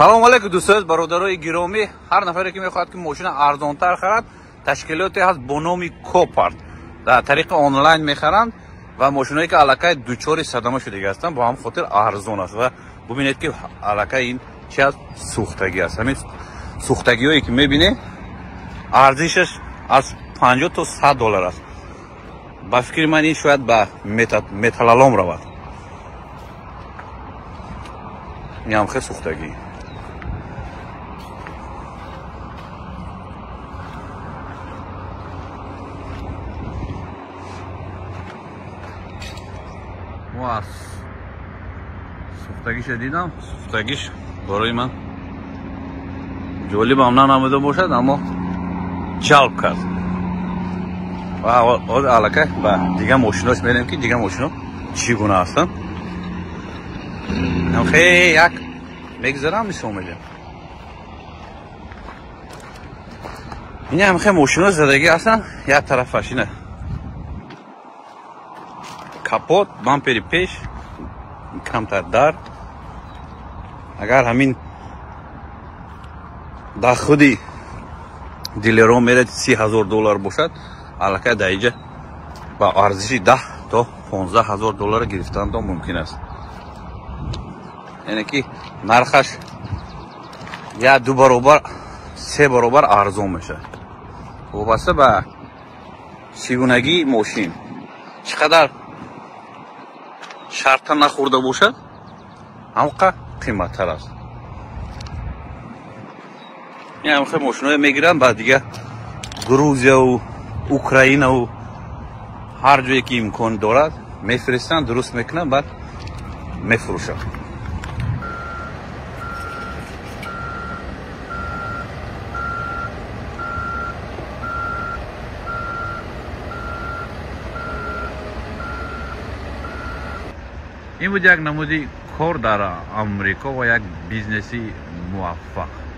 Салом алейкум дӯстони бародарои гиромӣ. Ҳар нафаре ки мехоҳад ки мошина арзонтар харад, ташкилоте ҳаст бо номи Копарт. Дар тариқи онлайн мехаранд ва мошиное ки аллакай дучори садама шудагӣ ҳастанд, бо ҳам хотир арзон аст. Ва бубинед ки аллакай ин чи аст? Сӯхтагӣ аст. Ҳамин сӯхтагиҳое ки мебинед, арзишаш аз 50 то 100 доллар аст. Ба фикри ман ин шояд ба металлолом равад. Ин ҳам хел сӯхтагӣ. Мо аз сӯхтагиша дидам. Сӯхтагиш барои ман ҷолибам нанамуда бошад, аммо ҷалб кард. Ва ҳозир аллакай ба дигар мошинош мерем, ки дигар мошино чӣ гуна ҳастанд. Хе як мегзарам, мисол медиҳам. Ин ҳам хе мошино задагӣ ҳастанд, як тарафаш ина капот, бампери пеш, камтар дар. Агар ҳамин дар худи дилерон мерад 30 000 доллар бошад, аллакай дар инҷа ба арзиши 10 то 15 ҳазор доллар гирифтанто мумкин аст. Яъне ки нархаш як ду баробар, се баробар арзон мешавад. Вобаста ба чигунагии мошин, чӣ қадар шарта нахӯрда бошад, ҳамқа қиматтар аст. Ин ҳамхел мошиное мегиранд, ба дигар Грузияву Украинаву ҳар ҷое ки имкон дорад мефиристанд, дуруст мекунанд, баъд мефурӯшанд. Ин буд як намуди кор дар Амрико ва як бизнеси муваффақ.